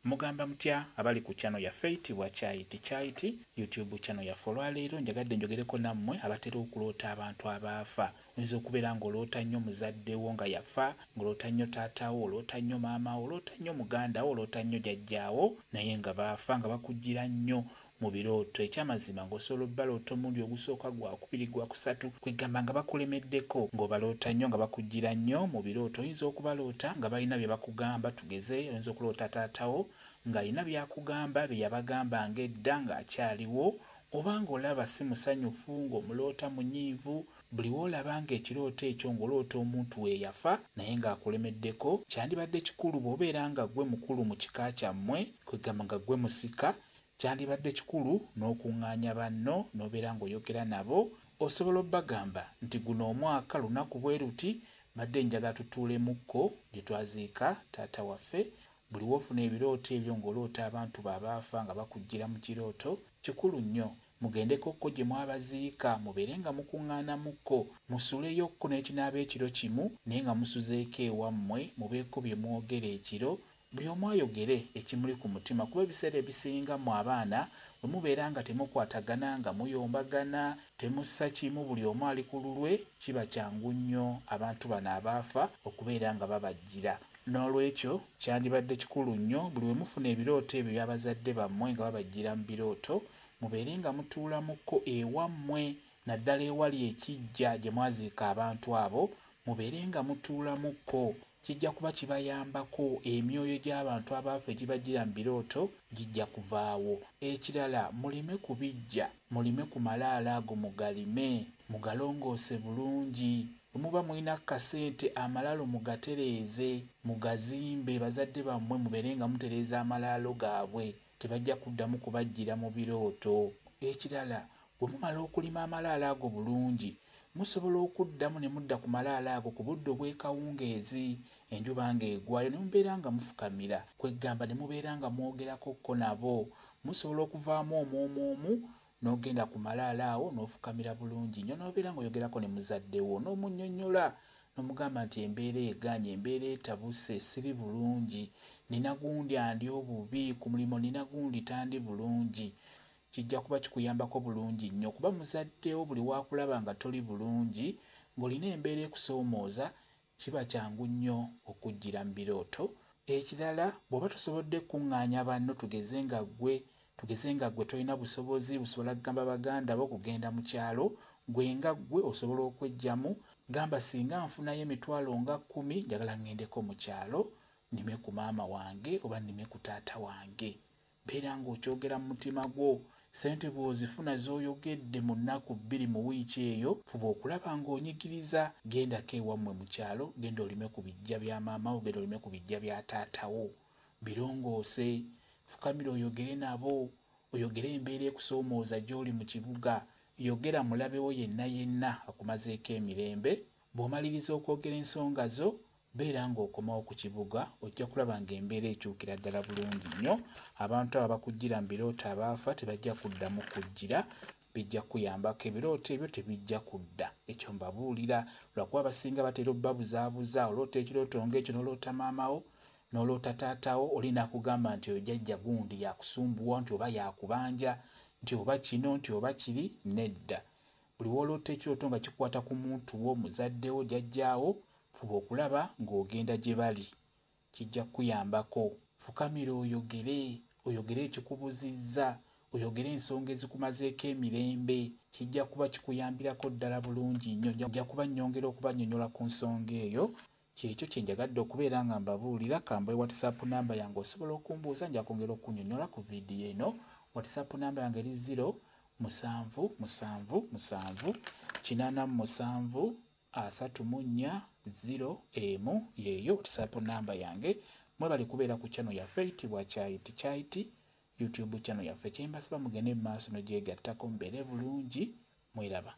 Mugamba mutya abali ku channel yaffe eyitibwa Kyayiti Kyayiti YouTube channel yaffe. Olwaleero njagadde njogereko nammwe abatera okuloota abantu abaafa. Oyinza okubeera ng'oloota nnyo muzadde wo nga yafa, ng'oloota nnyo taata wo, oloota nnyo maama wo, oloota nnyo muganda wo, oloota nnyo jjajjaawo naye nga baafa, nga bakujjira nnyo mu birooto. Ekyamazima ng'osobola obbaloota omulundi ogusooka, gwakubiri, gwakusatu, kwegamba nga bakulemeddeko, ng'obaloota nnyo nga bakujjira nnyo mu birooto. Oyinza okubaloota nga balina bye bakugamba. Tugeze oyinza okuloota taatawo ng'alina by'akugamba bye yabagamba ng'edda ng'akyaliwo, oba ng'olaba si musanyufu, ng'omuloota munyiivu. Buli w'olaba ng'ekirooto ekyo ng'oloota omuntu we yafa naye ng'akulemeddeko, kyandibadde kikulu bw'obeera nga ggwe mukulu mu kika kyammwe, kwegamba nga ggwe musika, kyandibadde kikulu n'okuŋŋaanya banno n'obeera ng'oyogera nabo. Osobola obbagamba nti guno omwaka lunaku bwe luti mbadde njagala tutuulemukko gye twaziika taata waffe. Buli w'ofuna ebirooto ebyo ng'oloota abantu bo abaafa nga bakujjira mu kirooto, kikulu nnyo mugendekokko gye mwabaziika, mubeere nga mukuŋŋaanamukko, musuleyokko n'ekinaaba ekiro kimu naye nga musuzeeko ewammwe, mubeeko bye mwogera ekiro, buli omu ayogere ekimuli ku mutima. Kuba ebiseera ebisinga mmwe abaana bwe mubeera nga temukwatagana, nga muyombagana, temussa kimu, buli omu ali ku lulwe, kiba kyangu nnyo abantu bano abaafa okubeera nga babajjira. N'olwekyo kyandibadde kikulu nnyo buli we mufuna ebirooto ebyo by'abazadde bammwe nga babajjira mu birooto, mubeere nga mutuulamukko ewammwe, naddala ewali ekiggya gye mwaziika abantu abo, mubeere nga mutuulamukko. Kijja kuba kibayambako emyoyo gy'abantu abaafa egibajjira mu birooto gijja kuvaawo. Ekirala, mulime ku biggya, mulime ku malaalo ago, mugalime, mugalongoose bulungi. Bwe muba mulina ku kasente, amalaalo mugatereeze, mugazimbe. Bazadde bammwe mubeere nga mutereeza amalaalo gaabwe, tebajja kuddamu kubajjira mu birooto. Ekirala, bwe mumala okulima amalaalo ago bulungi, musobola okuddamu ne mudda ku malaalo ago ku budde obw'ekawungeezi, enjuba ng'egwayo, ne mubeera nga mufukamira, kwegamba ne mubeera nga mwogerakokko nabo. Musobola okuvaamu omwomu omu n'ogenda ku malaalo awo n'ofukamira bulungi nnyo n'obeera ng'oyogerako ne muzadde wo, n'omunnyonnyola n'omugamba nti embeera egaanye, embeera etabuse, siri bulungi, nina gundi andi obubi ku mulimu, nina gundi tandi bulungi. Kijja kuba kikuyambako bulungi nnyo, kuba muzaddewo buli waakulaba nga toli bulungi, ng'olina embeera ekusoomooza, kiba kyangu nnyo okujjira mu birooto. Ekirala, bw'oba tosobodde kuŋŋaanya banno, tugeze nga ggwe tolina busobozi busobola kugamba baganda bo kugenda mu kyalo, gwe nga ggwe osobola okweggyamu, gamba singa nfunayo emitwalo nga 10, njagala ŋŋendeko mu kyalo nnime ku maama wange oba nnime ku taata wange. Beera ng'okyogera mu mutima gwo. Ssente bw'ozifuna z'oyogedde mu nnaku 2 mu wiiki eyo, fuba okulaba ng'onyigiriza, gendako ewammwe mu kyalo, genda olime ku biggya bya maama wo, genda olime ku biggya bya taata wo, birongoose, fukamira oyogere nabo, oyogere embeera ekusoomooza gy'oli mu kibuga, yogera mulabewo yenna yenna akumazeeko emirembe. Bw'omaliriza okwogera ensonga zo, beera ng'okomawo ku kibuga, ojja kulaba ng'embeera ekyukira ddala bulungi nnyo. Abantu abo abakujjira mu birooto abaafa tebajja kuddamu kujjira, bijja kuyambako, ebirooto ebyo tebijja kudda. Ekyo mbabuulira lwakuba abasinga batera obbabuzaabuza. Oloota ekirooto ng'ekyo n'oloota maamawo n'oloota taatawo, oli n'akugamba nti oyo jjajja gundi yakusumbuwa, nti oba yakubanja, nti oba kino, nti oba kiri. Nedda, buli w'oloota ekirooto nga kikwata ku muntu wo, muzaddewo, jjajjaawo, fuba okulaba ng'ogenda gye bali, kijja kukuyambako. Fukamira oyogere, oyogere ekikubuzizza, oyogere ensonga ezikumazeeko emirembe, kijja kuba kikuyambirako ddala bulungi nnyo. Nja kuba nnyongera okubannyonnyola ku nsonga eyo. Kyekyo kye njagadde okubeera nga mbabuulira. Kambawe WhatsApp namba yange, osobola okumbuuza, nja kwongera okunnyonnyola ku vidiyo eno. WhatsApp namba yange eri 077 787 34 01, yeeyo WhatsApp namba yange. Mwebali kubeera ku channel yaffe eyitibwa Kyayiti Kyayiti YouTube channel yaffe. Kyembasaba mugende mu maaso nogyegattako, mubeere bulungi, mweraba.